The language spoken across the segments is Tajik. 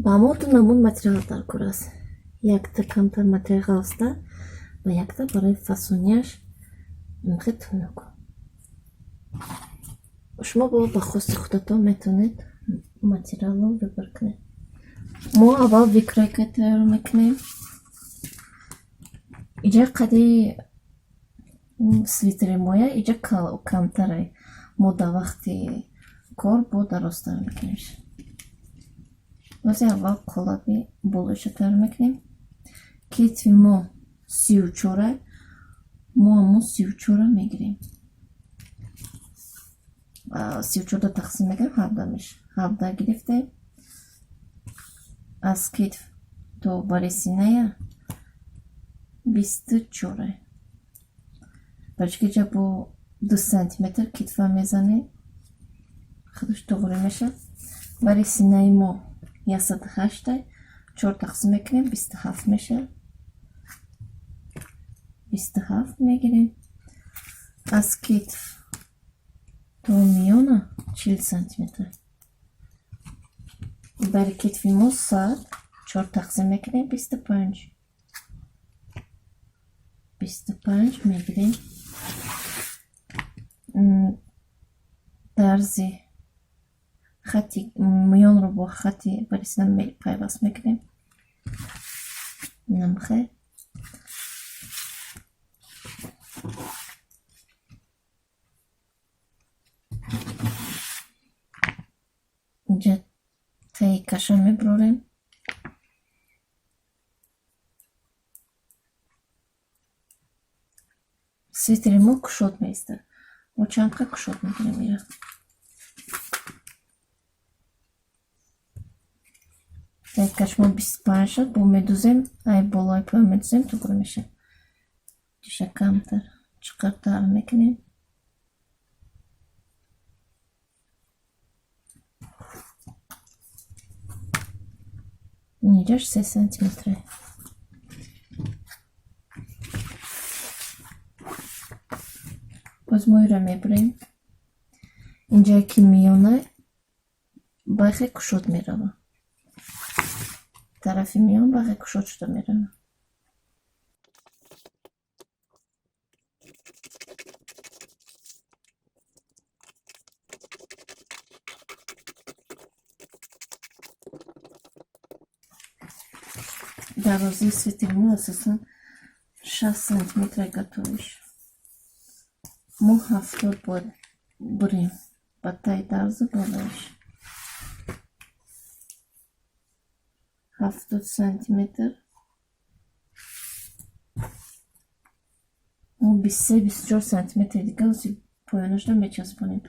Ба мо ду намуд материал даркор аст. Якта камтар материал ғафста ва якта барои фасонияш хеле тунук. Шумо ба хости худатон метавонед материалро выбор кунед. Мо аввал выкройка тайёр мекунем. Иҷа қади свитери моя, иҷа камтаре. Мо дар вақти кор бо дарозтар мекунемш. Бози аввал қолаби болоиша тайёр мекунем. Китфи мо 34, мо ҳамун 34-ро мегирем. 34-ро тақсим мекунем, 17 мешавад. 17 гирифтем. Аз китф то бари синая 24. Барои ки иҷа бо 2 сантиметр китфа мезанем, худаш туғри мешавад. Бари синаи мо 108, 4 тақсим мекунем, 27 мешавад. 27 мегирем. Аз китф то миёна 40 сантиметр. Бари китфи мо 100, 4 тақсим мекунем, 25. 25 мегирем. Дарзи хати миёнро бо хати бари сина пайваст мекунем. Намхе. Инҷа таи каша мебурорем. Свитери мо кушод меистад. Мо чанд қа кушод мегирем ира. Таи каш мо 25 шуд, бо медузем, ай болои поён медузем, туғри мешавад. Ҷиша камтар чиқартар мекунем. Инҷаш 3 сантиметре. Боз мо иро мебурем. Инҷое ки миёна байхе кушод меравад. Тарафи миён байхе кушод шуда меравад. Дарозии свитери мо асосан 60 сантиметр готовиш. Мо 70 бояд бурем ба таи дарзу болоиш. 70 сантиметр. Мо 23, 24 сантиметр дига ози поёнашро мечаспонем,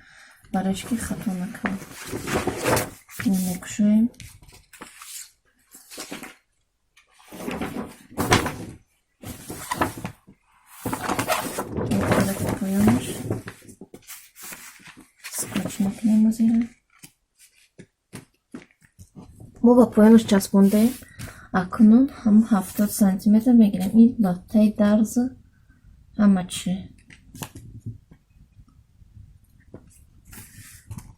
барои ки хато накунем. Мекушоем. Тарафи поёнаш скотч мекунем озира. Мо ба поёнаш часпондаем. Акнун ҳам 70 сантиметр мегирем. Ин ба таи дарзу ҳама чи.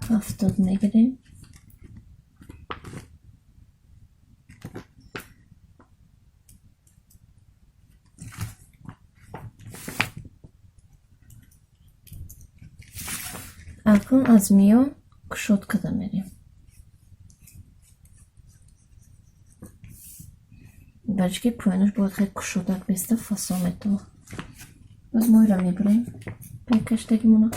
70 мегирем. Акнун аз миён кушод карда мерем. Барои ки поёнаш бояд хеле кушодак беста фасон метавад. Боз мо иро мебурем пайкаштагимона.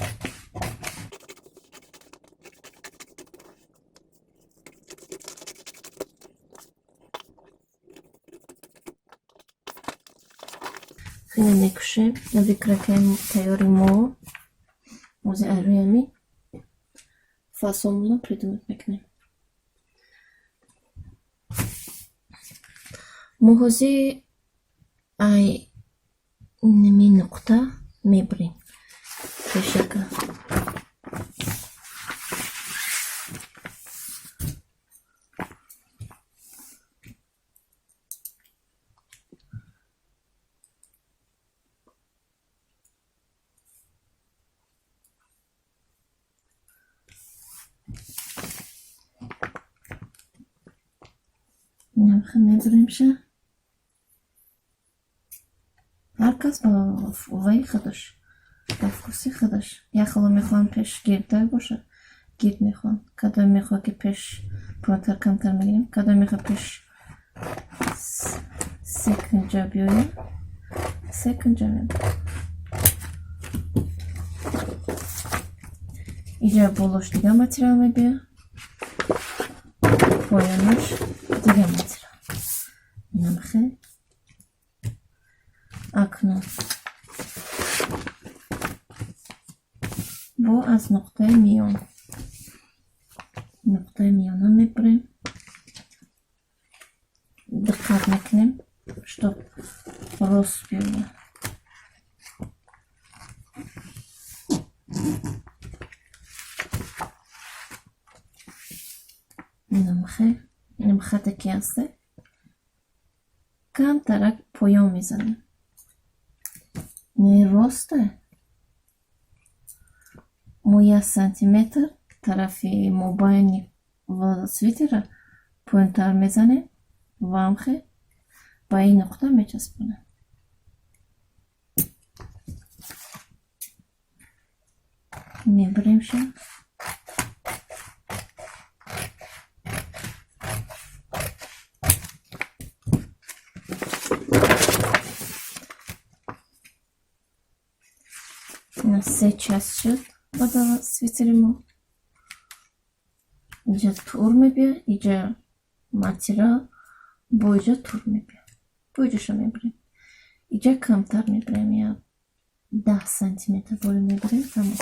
Хеле мекушем. Выкройкаи тайёри мо ози айрӯи ҳамин фасонро придумать мекунем. Мо ҳозир ай ними нуқта мебурем пешака. Инамхел мебуремша. Ҳар кас ба ваи худаш, ба вкуси худаш. Як хело мехоҳанд пеш гирдтар бошад, гирд мехоҳанд. Кадом мехоҳад, ки пеш поёнтар камтар мегирем, кадом мехоҳад пеш се кунҷа биёяд, се кунҷа мебарем. Иҷа болош дигар материал мебиёяд, поёнаш дигар материал. Инамхел. Акнун бо аз нуқтаи миён, нуқтаи миёна мебурем. Диққат мекунем, чтоб рост биёяд. Инамхел, инам хате ки ҳасте, камтарак поён мезанем. Не росте. Мо як сантиметр тарафи мобайни свитера поёнтар мезанем ва ҳамхел ба ин нуқта мечаспонем. Мебуремша. На се част шуд бада свитери мо. Иҷа тур мебиёд, иҷа материал, бо иҷа тур мебиёд. Бо иҷаша мебурем. Иҷа камтар мебурем, як 10 сантиметр боло мебурем, тамом.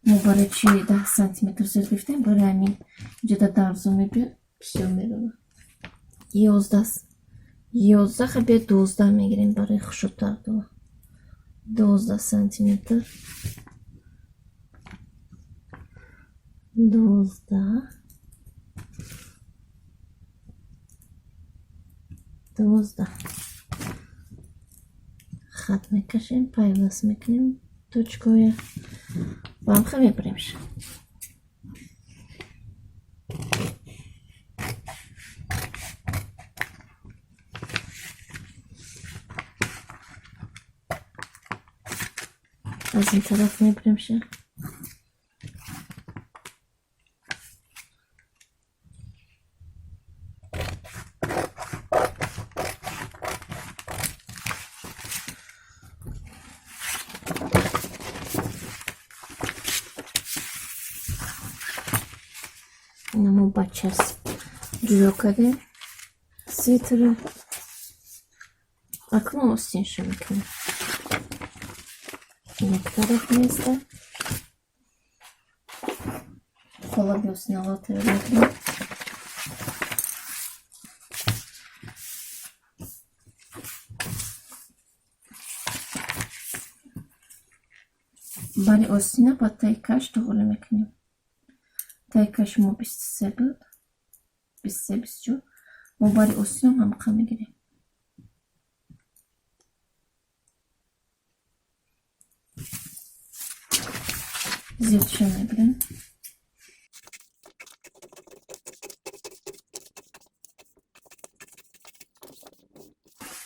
Мо барои чи 10 сантиметр зиёд гирифтем? Барои ҳамин иҷода дарзо мебиёд, бисёр меравад. 11 ха биё 12 мегирем барои хушрӯтар дова. 12 сантиметр. 12. 12. Хат мекашем, пайваст мекунем точкоя ва ҳамхел мебуремш. Аз ин тараф мебуремша. Мо ба часп ҷудо кардем свитера. Акнун остинша мекунем. Як тараф места. Қолаби остинава тайёр мекунем. Бари остина ба таи каш туғри мекунем. Таи каши мо 23 буд, 23, 24. Мо бари остинам ҳамқа мегирем. Зиёдша мебирем.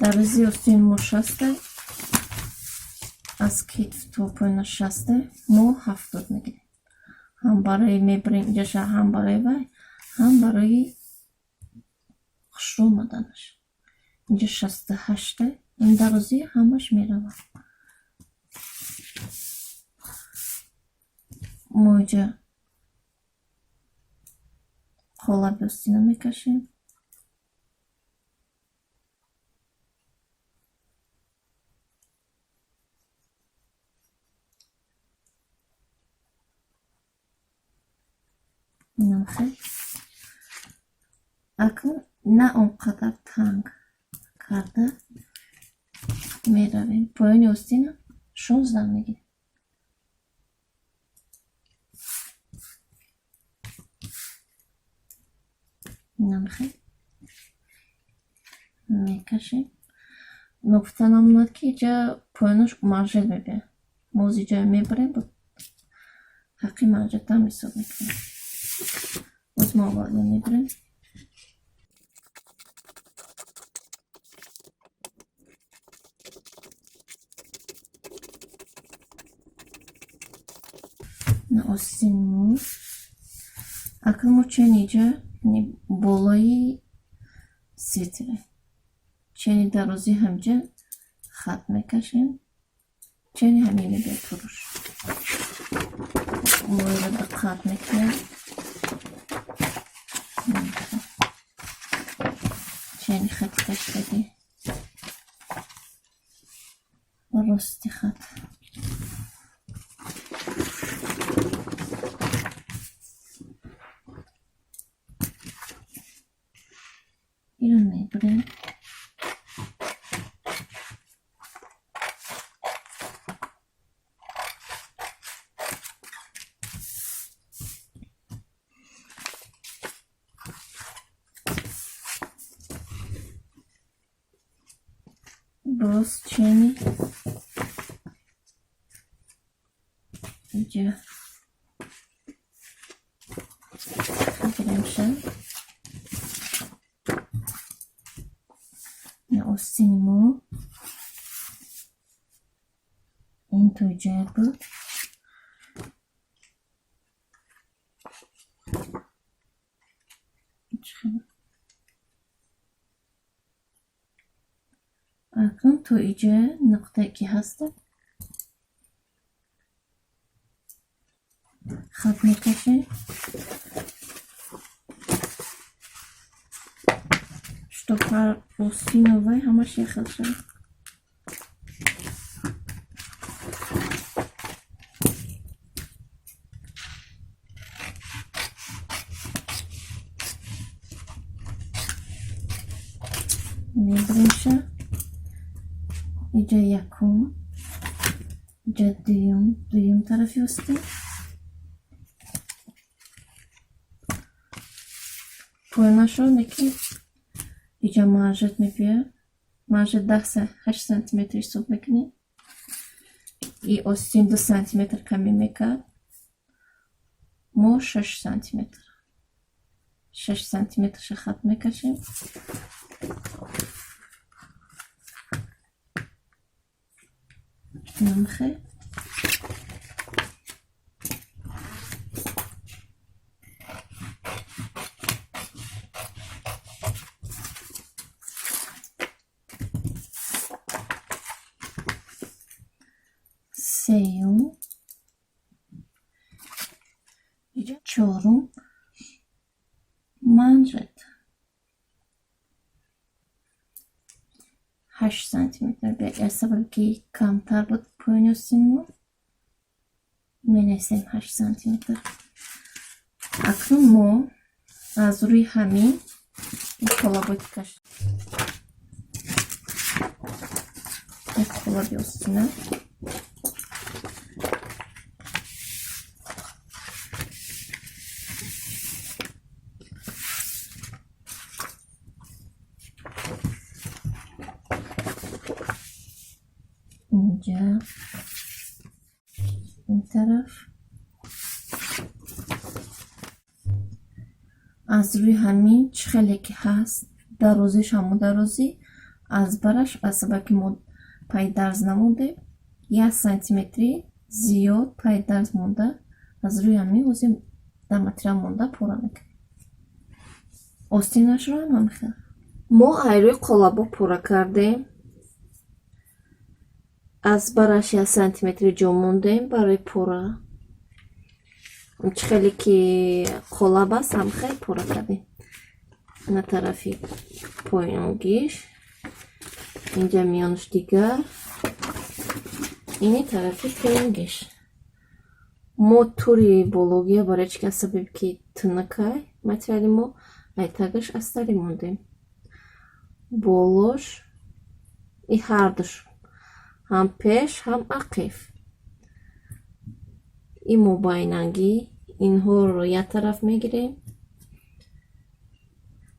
Дарози остини мо 60, аз китф то поёна 60, мо 70 мегирем. Ҳам барои мебирем иҷаша, ҳам барои вай, ҳам барои хушрӯ омаданаш. Инҷа 68, ин дарозӣ ҳамаш меравад. Мо иҷа қолаби остина мекашем. Инамхел. Акнун на он қадар танг карда меравем. Поёни остина 16 мегирем. Инамхел мекашем. Ногуфта намонад, ки иҷа поёнаш манжет мебиёд. Мо оз иҷа мебарем, ҳаққи манжетам ҳисоб мекунем. Боз мо аввал мебарем. На остини мо. Акнун мо чен иҷа болои светре чени дарозӣ ҳамҷа хат мекашем. Чени ҳамин мебиёд туруш. Моеро диққат мекунем. Чени хати кашидагӣ рости хат. Иро мебарем. Боз чени иҷа гиремша. Остини мо ин то иҷая буд. Акнун то иҷа нуқтае ки ҳаста хат мекашем. Чтоб ҳар остину вай ҳамаш як хел шавад. Мебаремша. Иҷа якум, иҷа дуюм, дуюм тарафи остин. Поёнашро неки иҷа манжет мебиёд. Манжет 8 сантиметр ҳисоб мекунем. И остин 2 сантиметр камӣ мекард. Мо 6 сантиметр. 6 сантиметрша хат мекашем. Намхе. Сеюм, иҷа чорум манжет 8 сантиметр. Аз сабаби ки камтар буд поёни остини мо, менависем 8 сантиметр. Акнун мо аз рӯи ҳамин қолабое ки кашидем, як қолаби остина инҷа, ин тараф, аз рӯи ҳамин чӣ хеле ки ҳаст дарозиш ҳамон дарозӣ, аз бараш аз сабаби ки мо пайдарз намондем, 1 сантиметри зиёд пайдарз монда, аз рӯи ҳамин озим дар материал монда пора мекунем. Остинашро ҳам ҳамин хел. Мо айрӯи қолабо пора кардем. Аз бараш 1 сантиметри ҷо мондем барои пора. Чӣ хеле ки қолаб аст, ҳам хел пора кардем. На тарафи поёнгиш, инҷа миёнаш дигар, ини тарафи поёнгиш. Мо тури бология барои чӣ ки аз сабаби ки тунукай материали мо, айтагаш астари мондем. Болош и ҳардуш, ҳам пеш, ҳам ақиф. И мобайнагӣ инҳоро як тараф мегирем,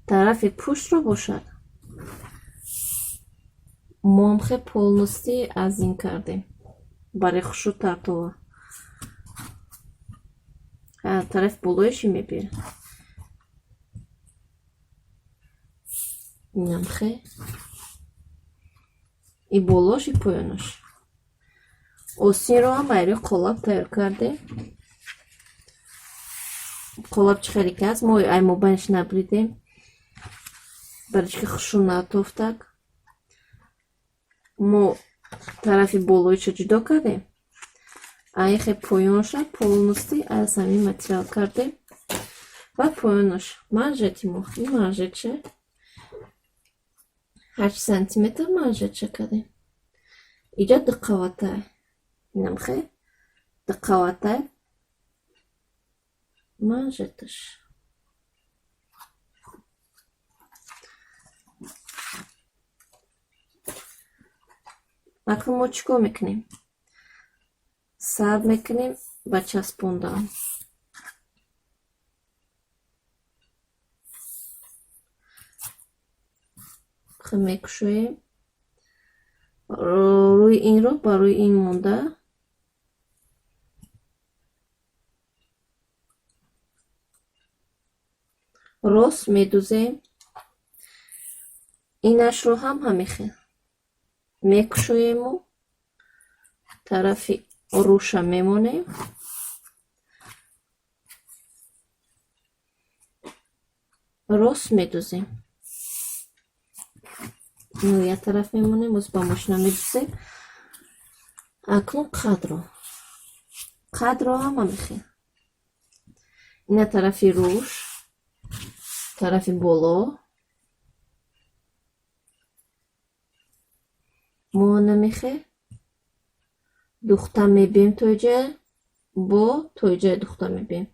тарафи пуштро бошад Мо ҳам полностью аз ин кардем барои хушрӯ тартова. Тарафи болояши мебира. Инамхе. И болош, и поёнаш. Остинро ҳам айрӯи қолаб тайёр кардем. Қолаб чӣ хеле ки ҳаст, мо ай мобайнаш набридем, барои чӣ ки хушрӯ натофтак. Мо тарафи болоиша ҷудо кардем, айхе поёнша полностью аз ҳамин материал кардем ва поёнаш манжети мо, ин манжетша 8 сантиметр манжетша кардем. Иҷа дуқаватай, инамхе дуқаватай манжеташ. Акнун мо чӣ кор мекунем? Сар мекунем ба часпондан. Мекушоем рӯи инро ба рӯи ин монда, рост медузем. Инашро ҳам ҳамин хел мекушоему тарафи рӯша мемонем, рост медузем. Ино як тараф мемонем, боз ба мошина медузем. Акнун қадро ҳам ҳамин хел, ина тарафи рӯш, тарафи боло мо намехе духта мебием, то иҷа бо то иҷаи духта мебием,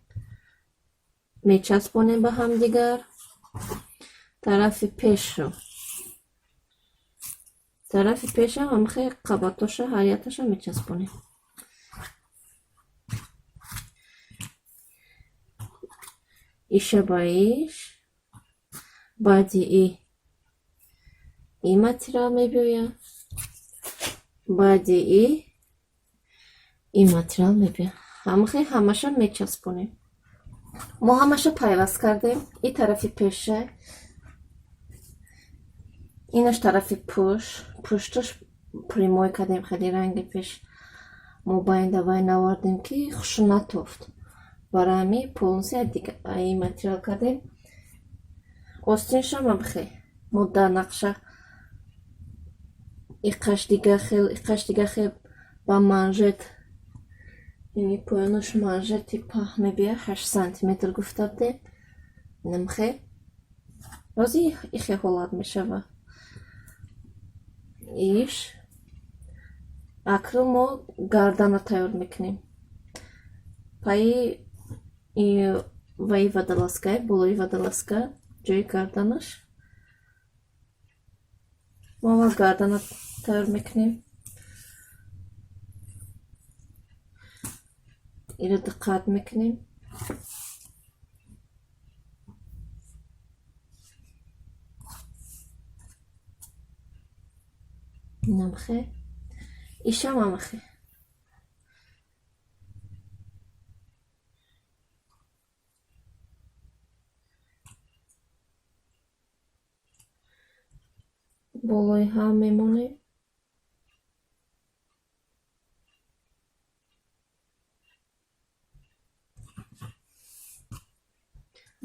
мечаспонем ба ҳамдигар. Тарафи пешро, тарафи пешам ҳамхе қабатоша ҳар якташа мечаспонем. Иша ба иш, баъди и материал мебиёяд, баъди и материал мебиёяд. Ҳамхе ҳамаша мечаспонем. Мо ҳамаша пайваст кардем. И тарафи пеша, инаш тарафи пушт, пушташ прямой кардем, хеле ранги пеш мобайнда вай навардем, ки хушрӯ натофт. Барои ҳамин полностью ай материал кардем. Остиншам ҳамхе мо дар нақша иқаш дига хел, иқаш дига хел ба манжет, ини поёнаш манжети паҳн мебиёяд, 8 сантиметр гуфта будем. Инамхе бози ихе ҳолат мешавад. Иш акнун мо гардана тайёр мекунем. Паи ваи водолазка, болои водолазка, ҷои гарданаш мо аввал гардана тайёр мекунем. Иро диққат мекунем. Инамхе, ишам ҳамахе. Болои ҳам мемонем.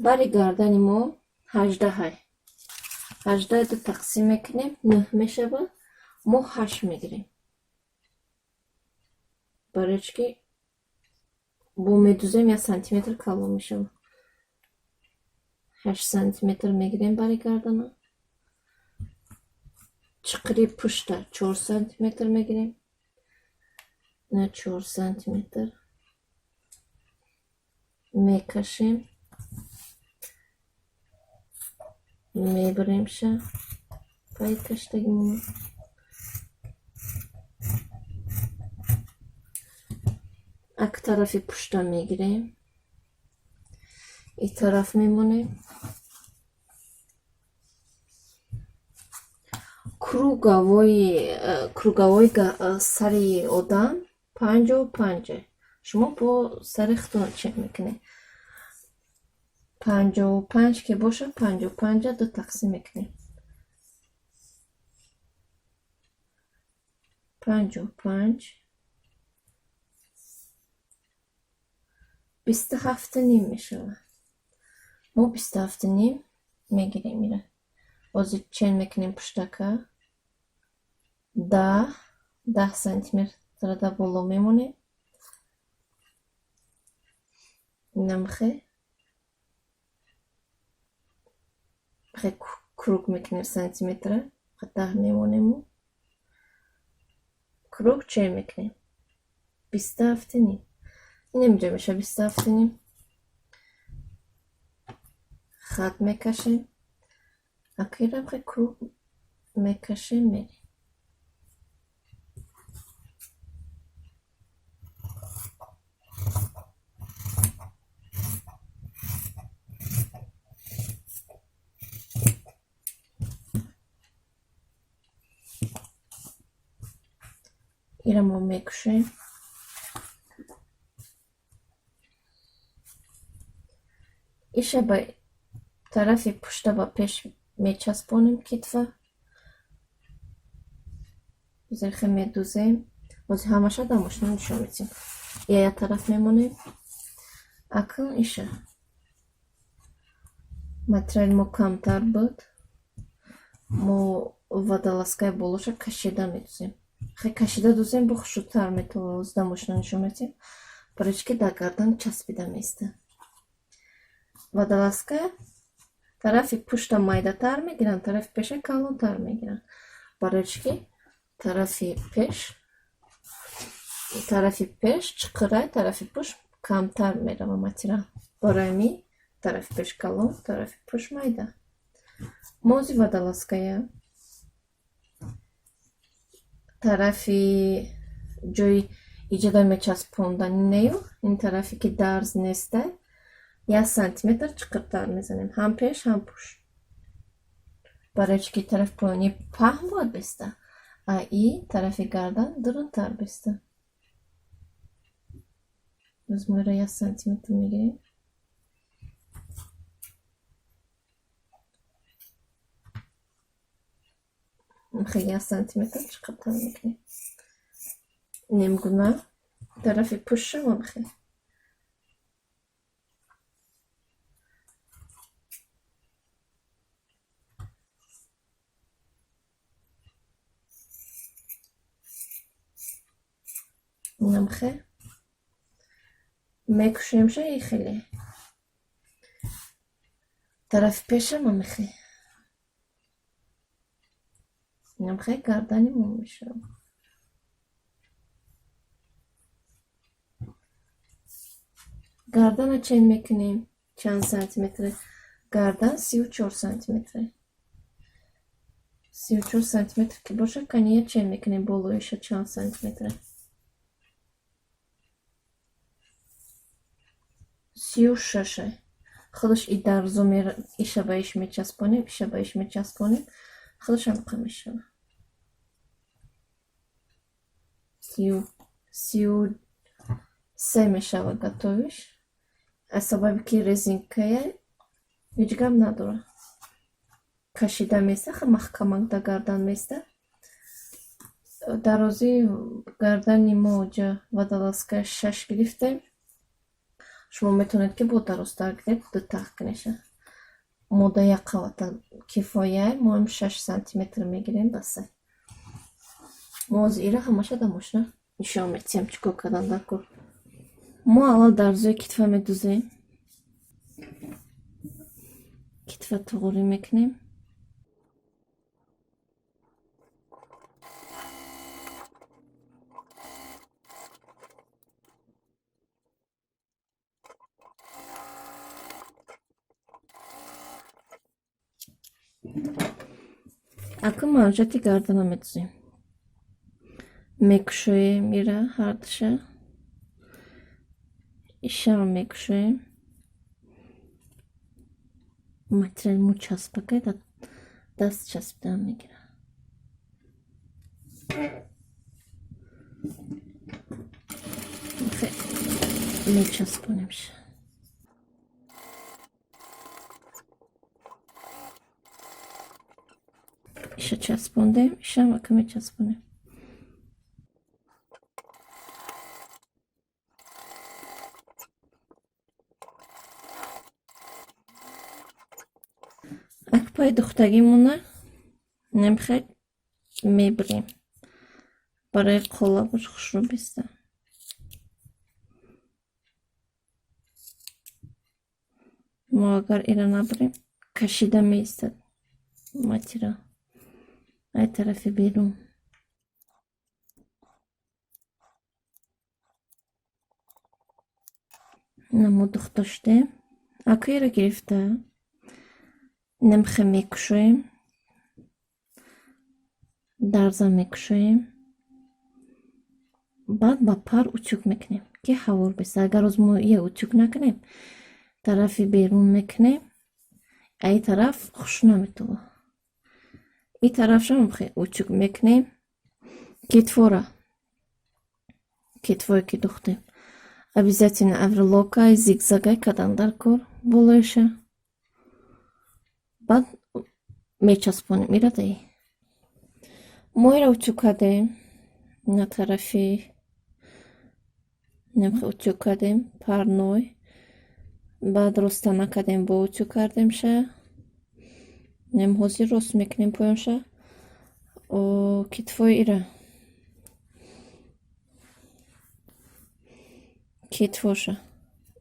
Бари гардани мо 18-ай. 18 ду тақсим мекунем, 9 мешавад. Мо 8 мегирем. Барои чӣ ки бо медузем, 1 сантиметр калон мешавад. 8 сантиметр мегирем бари гардана. Чиқири пушта 4 сантиметр мегирем. На 4 сантиметр мекашем, мебаремша пай каштагимона. Ак тарафи пушта мегирем, и тараф мемонем. Круговой сари одам 55. Шумо бо сари худтон чек мекунед. 55 ки бошад, 55-а ду тақсим мекунем. 55 27,5 мешавад. Мо 27,5 мегирем ира. Ҳозир чен мекунем пуштака. 10 сантиметра дар боло мемонем. Инамхе. Хе круг мекунем сантиметра. 10 мемонему. Круг чен мекунем. 27,5. Инаминҷа мешавад 27,5. Хат мекашем. Акирам хе круг мекашем, мерем. Ира мо мекушем. Иша ба тарафи пушта ба пеш мечаспонем китфа. Зерхе медузем. Ҳозир ҳамаша дар мошина нишон медиҳем. Я як тараф мемонем. Акнун иша. Материали мо камтар буд. Мо водолазкаи болоша кашида медузем. Хе кашида дузем, бо хушрӯтар метавонад. Ҳозир дар мошина нишон медиҳем. Барои чӣ ки дар гардан часпида меистад. Водолазка тарафи пушта майдатар мегиранд, тарафи пеша калонтар мегиранд. Барои чӣ ки тарафи пеш чиқирай, тарафи пушт камтар мерава материал. Барои ҳамин тарафи пеш калон, тарафи пушт майда. Мо ҳозир водолазкая тарафи ҷои иҷода мечаспондани нею, ин тарафе ки дарз неста, 1 сантиметр чиқиртар мезанем, ҳам пеш, ҳам пушт. Барои чӣ ки тарафи поёнӣ паҳн бояд беста, а и тарафи гардан дурунтар беста. Боз мо инро 1 сантиметр мегирем. Хеле 1 сантиметр чиқиртар мекунем. Нимгуна тарафи пуштшам хеле. Инамхе мекушемша и хеле. Тарафи пешам амихе. Инамхе гардани мо мешавад. Гардана чен мекунем чанд сантиметре? Гардан 34 сантиметре. 34 сантиметр ки бошад, кания чен мекунем болоиша чанд сантиметре? 36. Худаш и дарзо иша ба иш мечаспонем, иша ба иш мечаспонем, худаш ҳам мешавад. 33 мешавад готовиш. Аз сабаби ки резинкая ҳеҷ гап надорад. Кашида места, маҳкамак дар гардан места. Дарозии гардани мо ҷа водолазкаи 6 гирифтем. Шумо метавонед ки бо дарозтар гиред, ду тах кунеша. Мода як қавата кифоя, мо ҳам 6 сантиметр мегирем, басе. Мо ҳозир ира ҳамаша дар мошина нишон медиҳем, чӣ кор кардан дар кор. Мо аввал дарзои китфа медузем. Китфа туғурӣ мекунем. Акун манжети гардана медузем. Мекушоем ира ҳардуша. Ишам мекушоем. Материали мо часпакай даст часпидан мегирад. Мечаспонемш. Иша часпондем, ишам ака мечаспонем. Акпои духтагимона немхел мебирем. Барои қолабош хушрӯ биста. Мо агар ира набирем, кашида меистад матира ай тарафи берун. Намо духта шудем. Акоиро гирифта немхе мекушоем, дарза мекушоем, баъд ба пар утюг мекунем, ки ҳавор биста. Агар оз мо ия утюг накунем, тарафи берун мекунем, ай тараф хуш наметова. И тарафшам утюг мекунем, китфора, китфое ки духтем, обязательно оверлокай, зигзагай кадан дар кор болоиша. Баъд мечаспонем ира даи. Мо ира утюг кардем, на тарафи немхе утюг кардем, парной. Баъд роста накардем, бо утюг кардемша. Нем ҳозир рост мекунем поёнша. Китфои ира, китфоша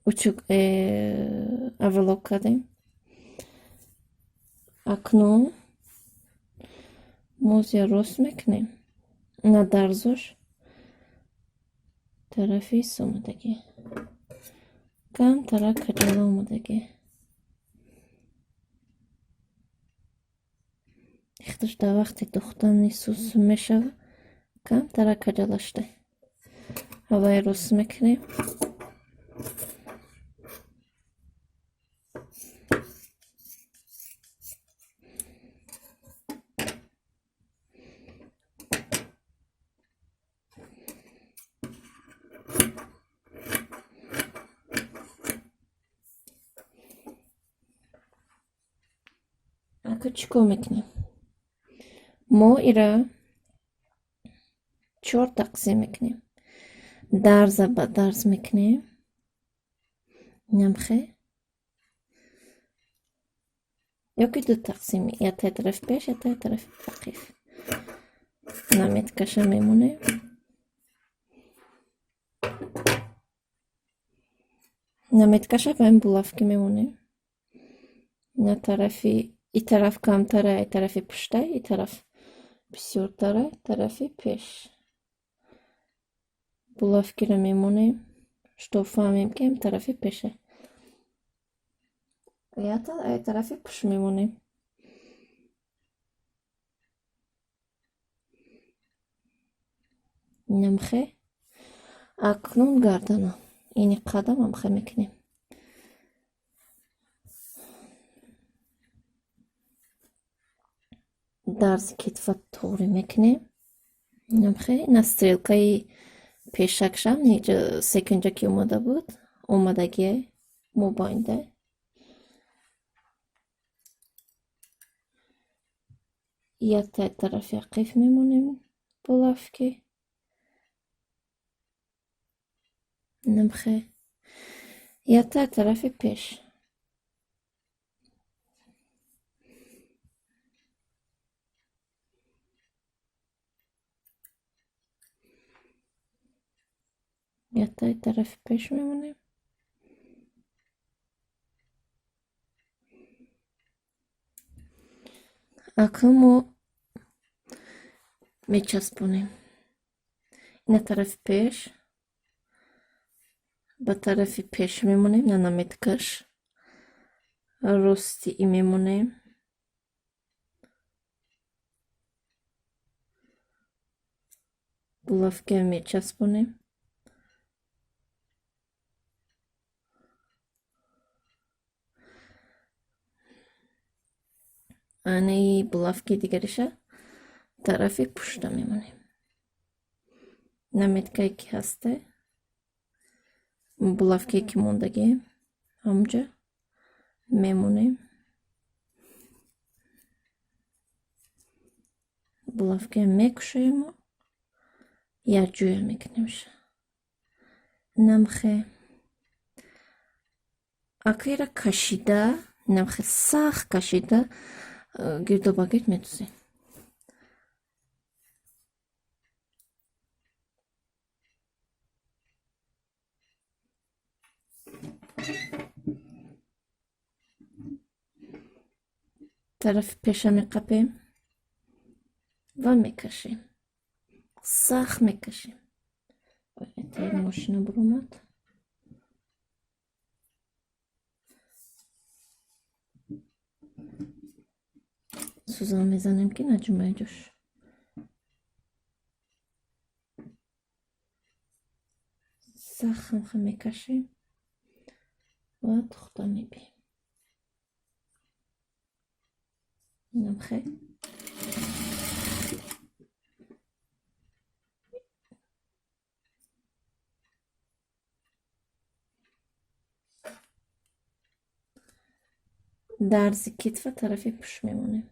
утюг оверлок кардем. Акнун мозия рост мекунем на дарзош тарафи омадагӣ, камтара каҷала омадагӣ. Ихташ дар вақти духтани сус мешава, камтара каҷала шуда. Ҳавай рост мекунем. Ака чӣ кор мекунем? Мо ира чор тақсим мекунем. Дарза ба дарз мекунем. Намхе. Ёки ду тақсим, ятаи тарафи пеш, ятаи тарафи ақиф. Наметкаша мемонем. Наметкаша ба ин булавки мемонем. На тарафи и тараф камтара, и тарафи пушта, и тараф бисёртара, тарафи пеш. Булавкиро мемонем, што фаҳмем, ки ин тарафи пеше. Ята ай тарафи пушт мемонем. Намхе. Акнун гардана. Ини қадам амхе мекунем. Дарзи китфа туғри мекунем. Намхе на стрелкаи пешакшам неҷа секунҷа ки омада буд, омадагие мобайнда. Ятаи тарафи ақиф мемонем булавки. Намхе. Ятаи тарафи пеш. Ятаи тарафи пеш мемонем. Акнун мо мечаспонем. Ина тарафи пеш, ба тарафи пеш мемонем, на наметкаш. Рости и мемонем. Булавке мечаспонем. Анаи булавки дигариша тарафи пушта мемонем. Наметкае ки ҳасте, булавкае ки мондагием, ҳамунҷа мемонем. Булавкая мекушоему якҷоя мекунемша. Намхе акайра кашида, намхе сахт кашида гирдобагирд медузем. Тарафи пеша меқапем ва мекашем. Сахт мекашем. Мошина буромад. Сӯзан мезанем, ки наҷумаи ҷош. Сахт ҳамха мекашем ва тухта мебием. Намхе. Дарзи китфа тарафи пушт мемонем.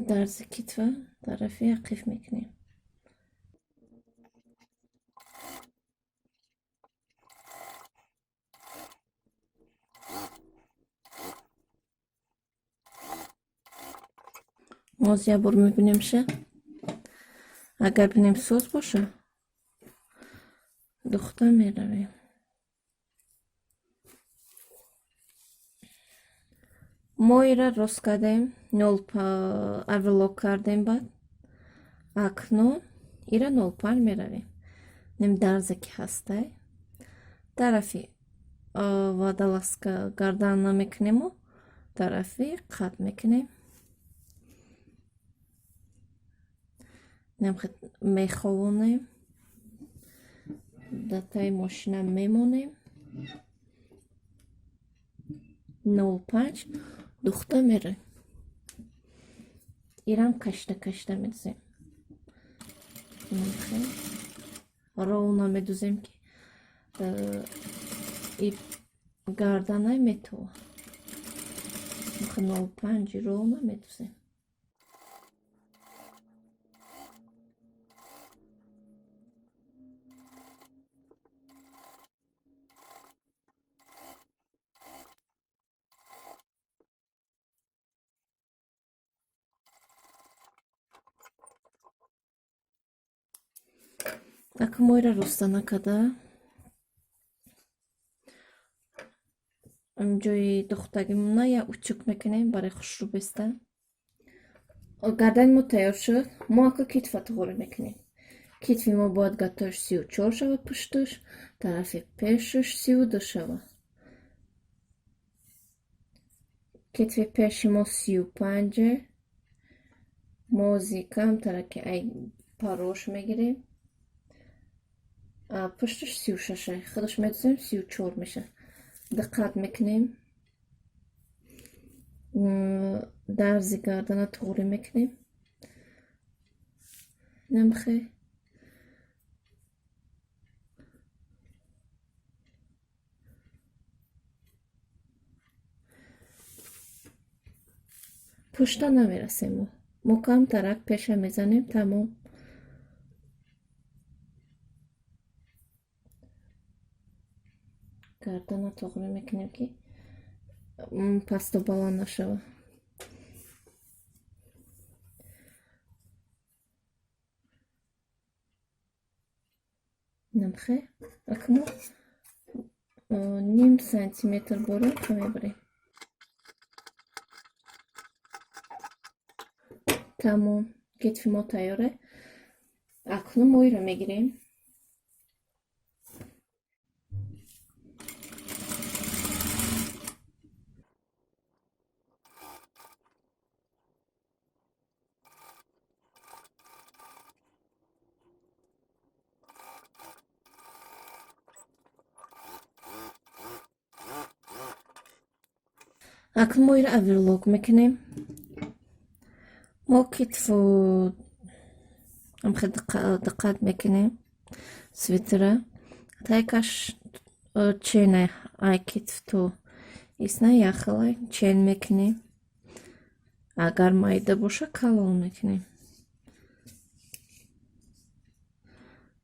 Дарзи китфа тарафи ақиф мекунем. Боз як бор мебинемша. Агар бинем соз боша, духта меравем. Моира рост кардем, оверлок кардем, баъд акнун ира 0,5 меравем. Нем дарзе ки ҳастай, тарафи водолазка гардан намекунему, тарафи қат мекунем. Меховонем, датаи мошина мемонем. 0,5 духта меравем. Ирам кашта кашта медузем. Ровно медузем, ки и гарданай метова. 0,5 ровно медузем. Ака моира роста накарда, ҷои духтагимона як утюг мекунем барои хушрӯ беста. Гардани мо тайёр шуд. Мо ака китфа туғорӣ мекунем. Китфи мо бояд гатош 34 шавад пуштуш, тарафи пешуш 32 шавад. Китфи пеши мо 35, мо камтара ки ай парош мегирем. Пуштуш 36, худаш медузем 34 мешавад. Диққат мекунем. Дарзи гардана туғрӣ мекунем. Намхе. Пушта намерасем мо. Мо камтарак пеша мезанем, тамом. Гардана туғрӣ мекунем, ки пасту баланд нашавад. Намхе. Ака мо ним сантиметр борем, мебарем. Тамом, китфи мо тайёре. Акнун моиро мегирем. Акнун мо иро оверлок мекунем. Мо китфу амхе диққат мекунем свитера. Тайкаш ченай ай китф то исна яхелай чен мекунем. Агар майда боша, калон мекунем.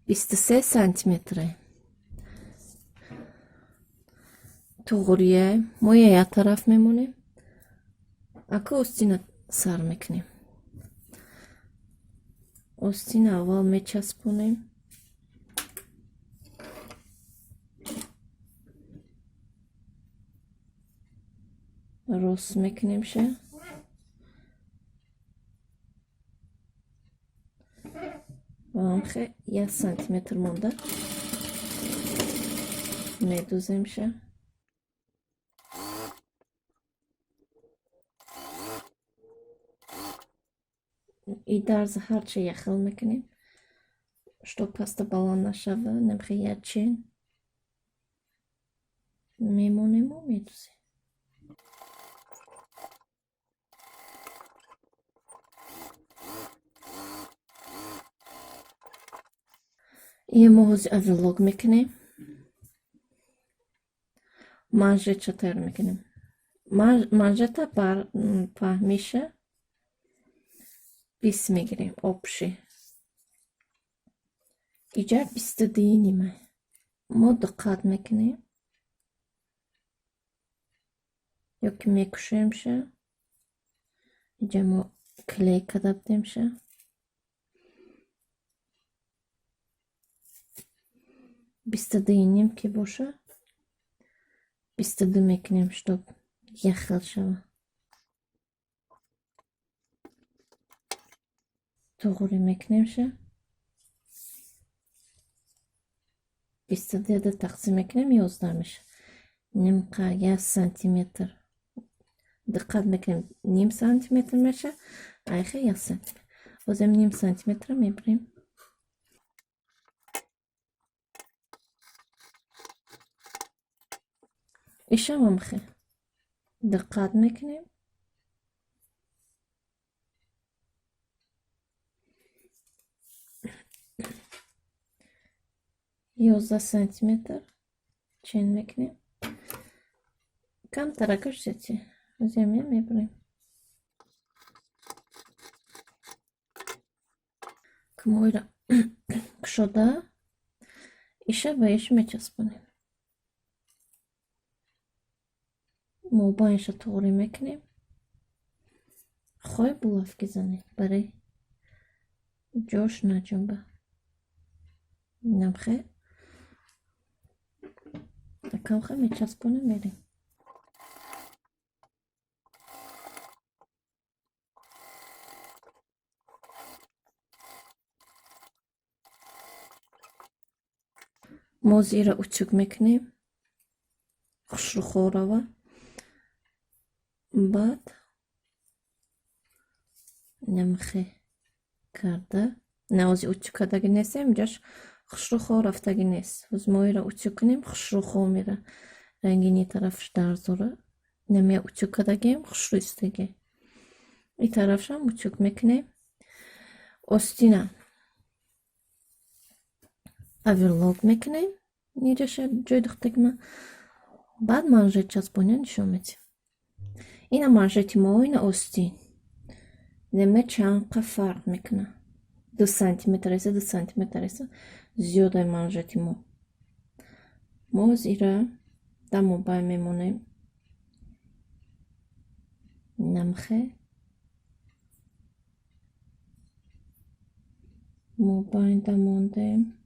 23 сантиметре. Туғрие мо як тараф мемонем. Ака остина сар мекунем. Остина аввал мечаспонем. Рост мекунемша. Ва амхе 1 сантиметр монда медуземша. И дарза ҳарчи яхел мекунем, чтоб паста баланд нашава, намхе як чен мемонему, медузем. Ия мо ҳозир оверлок мекунем. Манжетша тайёр мекунем. Манжета бар паҳмиша 20 мегирем общий. Иҷа 22 нима. Мо диққат мекунем. Ёки мекушоемша. Иҷа мо клей карда будемша. 22,5 ки боша, 22 мекунем, чтоб яхел шава. Туғри мекунемша. 22 тақсим мекунем, 11 меша. Нимқа 1 сантиметр. Диққат мекунем, ним сантиметр меша, айхе 1 сантиметр. Озем ним сантиметра мебирем. Ишам амхе. Диққат мекунем. 11 сантиметр чен мекунем. Камтаракаш зети. Озем мебирем. Ки кушода иша ба иш мечаспонем. Мобайнша туғрӣ мекунем. Хоҳ булавки занем, барои ҷош наҷунба. Намхе акамхе мечаспонем, мерем. Мо зира утюг мекунем. Хушрӯ рава. Баъд намхе карда на ози утюг кардаги нестем, ҷош хушрӯ рафтаги нест. Ҳоз мо ира утюг кунем, хушрӯ мера. Рангини тарафш дарзора. Намя утюг кардагием, хушрӯ истоги. И тарафшам утюг мекунем. Остина оверлок мекунем. Ниҷаша ҷой духтагима. Баъд манжет часпония нишон медиҳем. Ина манжети мо, ина остин. Немна чанд қа фарқ мекунад. 2 сантиметр еса, 2 сантиметр еса зиёдай манжети мо. Мо ира дар мобайн мемонем. Намхе. Мобайнда мондем.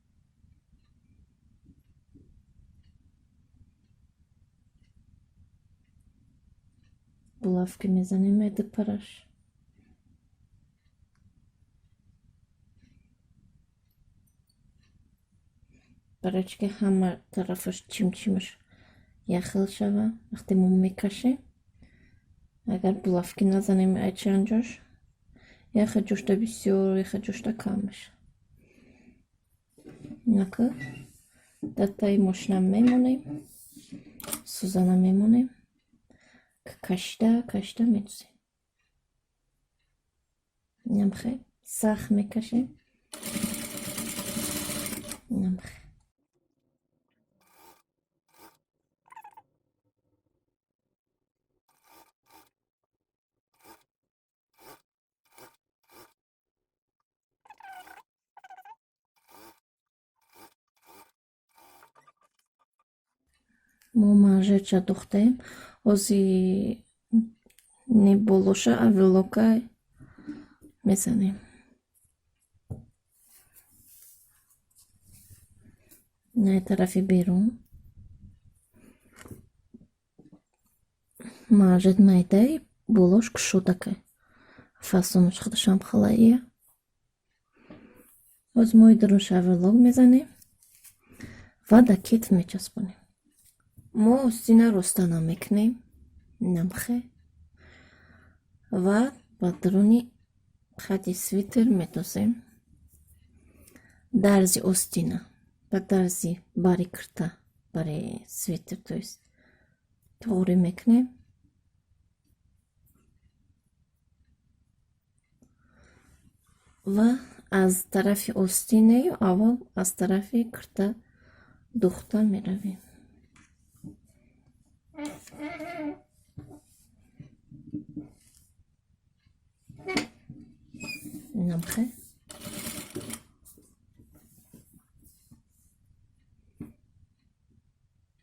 Булавки мезанем параш. Барои чӣ ки ҳама тарафаш чимчимаш яхел шава. Вақте мо мекашем, агар булавки назанем ай чанд ҷош, яхе ҷошта бисёр, яхе ҷошта кам меша. Нака дар таи мошина мемонем, сӯзана мемонем. Кашида кашида медузем. Инамхе сахт мекашем. Инамхе. Мо манжетша духтем. Ҳози не болоша оверлока мезанем. На тарафи берун. Манжет майдаи, болош кушодакай. Фасонаш худашам халаия. Ҳоз мои дарунша оверлок мезанем ва дар кетф мечаспонем. Мо остина роста намекунем, намхе, ва ба даруни хати свитер медозем. Дарзи остина ба дарзи бари кирта, бари свитер, то есть туғрӣ мекунем. Ва аз тарафи остинею аввал аз тарафи кирта духта меравем. Намхе.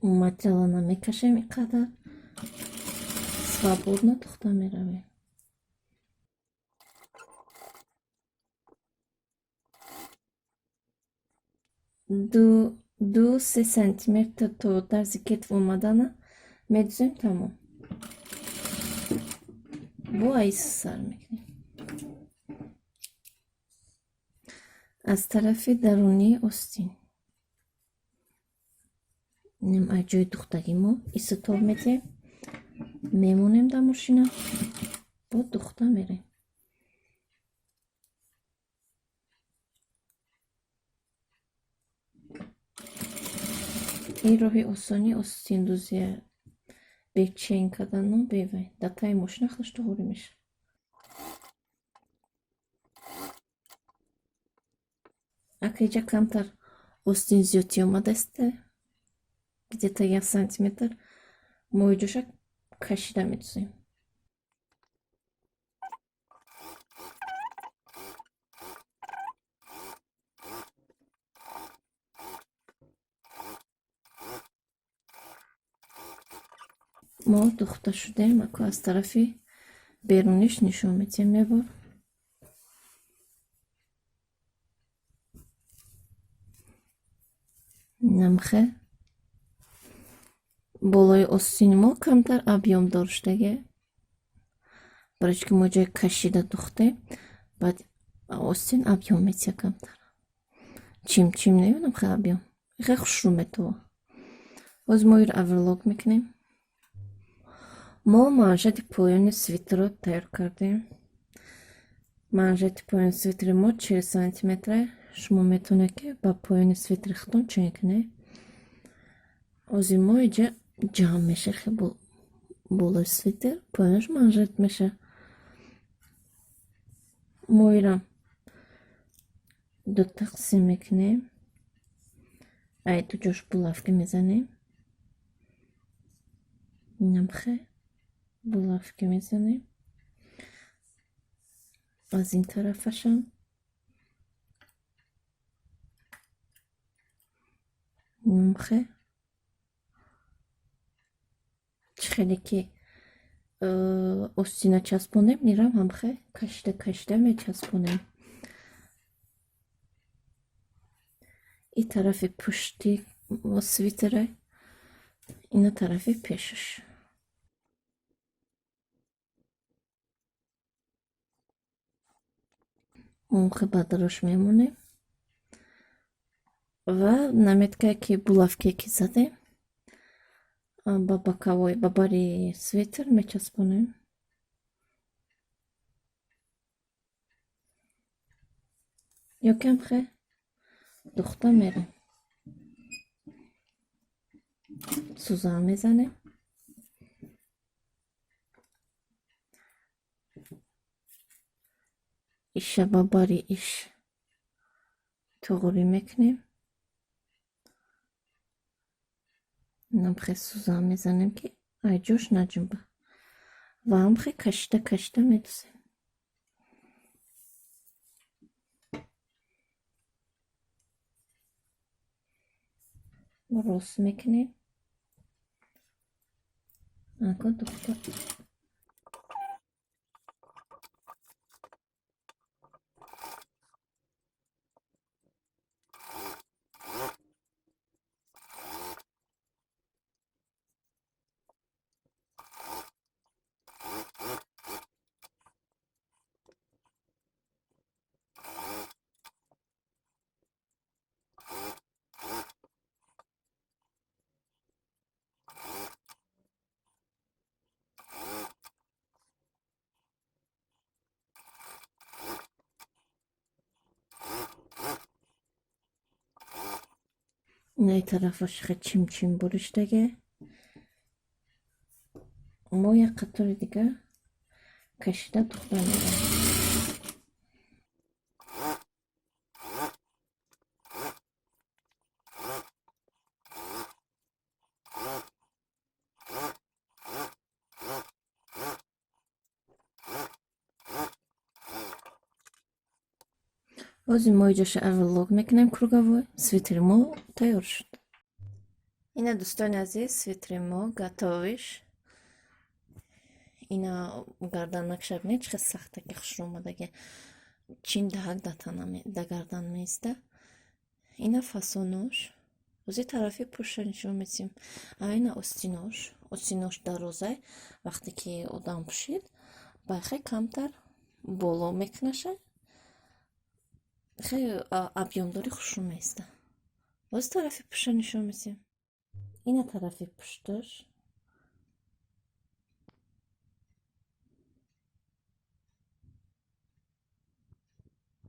Материала намекашем ин қадар, свободно духта меравем. 2-3 сантиметр то дарзи кетф омадана медузем, тамом. Бо айс сар мекунем. Аз тарафи дарунии остин. Инам аз ҷои духтаги мо иситоб метиҳем. Мемонем дар мошина, бо духта мерем. Ин роҳи осони остиндузия, бечен кардану бевай. Дар таи мошина худаш туғрӣ мешавад. Ака иҷа камтар остин зиёдтӣ омадааст, где-то 1 сантиметр мо иҷоша кашида медузем. Мо духта шудем, аку аз тарафи беруниш нишон медиҳем як бор. Намхе. Болои остини мо камтар объёмдор шудаге. Барои чӣ ки мо ҷои кашида духтем, баъд остин объём метиҳад камтар. Чим-чим намедонам, хеле объём. Хеле хушрӯ метова. Боз мо инро оверлок мекунем. Мо манжети поёни свитерро тайёр кардем. Манжети поёни свитери мо 40 сантиметра. Шумо метавонед, ки ба поёни свитери худтон чен кунед. Ози мо иҷа ҷамъ меша болои свитер, поёнаш манжет меша. Мо инро ду тақсим мекунем. Ай ду ҷош булавка мезанем. Инамхе булавка мезанем. Аз ин тарафашам инамхе. Чӣ хеле ки остина часпонем, инрам ҳамхе кашида кашида мечаспонем. И тарафи пушти свитера, ина тарафи пешаш. Онхе ба дарош мемонем ва наметкае ки булавкае ки задем ба боковой, ба бари свитер мечаспонем. Ё камхе духта мерем. Сӯзан мезанем. Иша ба бари иш туғрӣ мекунем. Намхе сӯзан мезанем, ки ай ҷош наҷунба, ва ҳамхе кашида кашида медӯзем. Рост мекунем. Акун духта. Инаи тарафаш хе чим-чим буриштаге. Мо як қатори дига кашида духта меравем. Ҳозир мо иҷоша оверлок мекунем круговой. Свитери мо тайёр шуд. Ина, дӯстони азиз, свитери мо готовый ш. Ина гарданакша бинед, чӣ хел сахтаки хушрӯ омадаги. Чин даҳак да гардан меиста. Ина фасонош. Ози тарафи пушта нишон медиҳем. А ина остинош. Остинош дарозай. Вақте ки одам пӯшид, байхе камтар боло мекунаша. Хеле объёмдори хушрӯ меиста. Боз тарафи пушта нишон медиҳем. Ина тарафи пушташ.